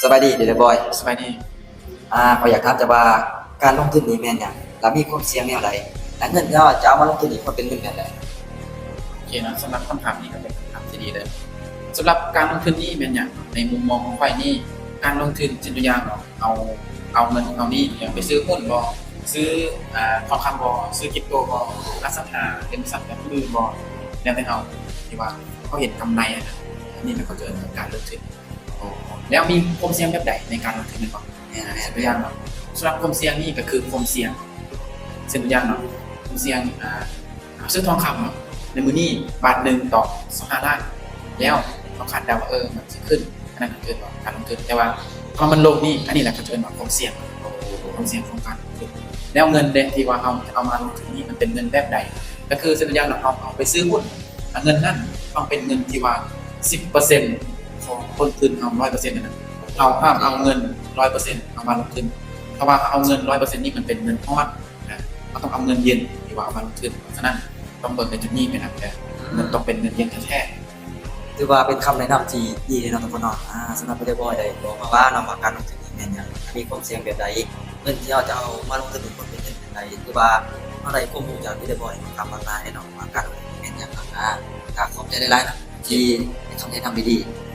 ສະບາຍດີເດ ບອຍ. ສະບາຍດີ. ອາ ຂ້ອຍຢາກຖາມເຈົ້າວ່າ ການລົງທຶນນີ້ແມ່ນຫຍັງ ແລະ ມີຄວາມສ່ຽງແນວໃດ ແລະ ເງິນທີ່ເຮົາຈະເອົາມາລົງທຶນນີ້ ຄວນເປັນເງິນແບບໃດ? ໂອເຄເນາະ, ສຳລັບຄຳຖາມນີ້ກໍເປັນຄຳຖາມທີ່ດີເລີຍ. ສຳລັບການລົງທຶນນີ້ແມ່ນຫຍັງ? ໃນມຸມມອງຂອງຂ້ອຍນີ້ ການລົງທຶນ ເຊັ່ນຕົວຢ່າງເນາະ, ເຮົາເອົາເງິນເຮົານີ້ໄປຊື້ຫຸ້ນບໍ, ຊື້ ອາ ທອງຄຳບໍ, ຊື້ຄຣິບໂຕບໍ, ອະສັງຫາລິມຊັບແບບອື່ນບໍ, ແລ້ວແຕ່ເຮົາ ທີ່ວ່າເຮົາເຫັນກຳໄລຫັ້ນນະ, ອັນນີ້ແຫຼະເຂົາເອີ້ນວ່າການລົງທຶນ. ອໍ ແລ້ວມີຄວາມສ່ຽງແບບໃດໃນການລົງທຶນແມ່ນບໍ່? ແມ່ນໆ ເຊັ່ນຕົວຢ່າງເນາະ, ສຳລັບຄວາມສ່ຽງນີ້ກໍຄືຄວາມສ່ຽງ ເຊັ່ນຕົວຢ່າງເນາະ, ຄວາມສ່ຽງ ອາ ເຮົາຊື້ທອງຄຳເນາະ, ໃນມື້ນີ້ບາດໜຶ່ງຕໍ່ຊາວຫ້າລ້ານ ແລ້ວເຮົາຄາດເດົາວ່າ ເອີ ມັນຊິຂຶ້ນ, ອັນນັ້ນເອີ້ນວ່າການລົງທຶນ. ແຕ່ວ່າຖ້າມັນລົງນີ້ ອັນນີ້ແຫຼະເຂົາເອີ້ນວ່າຄວາມສ່ຽງ, ຄວາມສ່ຽງຂອງການລົງທຶນ. ແລ້ວເງິນເດ ທີ່ວ່າເຮົາຈະເອົາມາລົງທຶນນີ້ ມັນເປັນເງິນແບບໃດ? ກໍຄືເຊັ່ນຕົວຢ່າງເນາະ, ເຮົາເອົາໄປຊື້ຫຸ້ນ, ອາ ເງິນນັ້ນຕ້ອງເປັນເງິນທີ່ວ່າ ສິບເປີເຊັນຂອງຕົ້ນທຶນເຮົາ ຮ້ອຍເປີເຊັນນັ້ນນະ, ເຮົາຫ້າມເອົາເງິນຮ້ອຍເປີເຊັນເອົາມາລົງທຶນ. ເພາະວ່າເຮົາເອົາເງິນຮ້ອຍເປີເຊັນນີ້ ມັນເປັນເງິນຮອນນະ, ເຮົາຕ້ອງເອົາເງິນເຢັນທີ່ວ່າເອົາມາລົງທຶນ. ສະນັ້ນຕ້ອງເບິ່ງໃນຈຸດນີ້ເປັນຫຼັກເດີ, ເງິນຕ້ອງເປັນເງິນເຢັນແທ້ໆ. ຖືວ່າເປັນຄຳແນະນຳທີ່ດີເລີຍເນາະທຸກຄົນເນາະ. ອາ ສຳລັບເດບອຍໄດ້ບອກມາວ່າເນາະ ວ່າການລົງທຶນນີ້ແມ່ນຫຍັງ, ມີຄວາມສ່ຽງແບບໃດ, ເງິນທີ່ເຮົາຈະເອົາມາລົງທຶນນີ້ ຄວນເປັນເງິນແບບໃດ. ຖືວ່າເຮົາໄດ້ຄວາມຮູ້ຈາກເດບອຍມາຄຳມາຫຼາຍເນາະ ວ່າການລົງທຶນແມ່ນຫຍັງ. ອາ ກໍຂອບໃຈຫຼາຍໆນະ ທີ່ໃຫ້ຄຳແນະນຳດີໆ.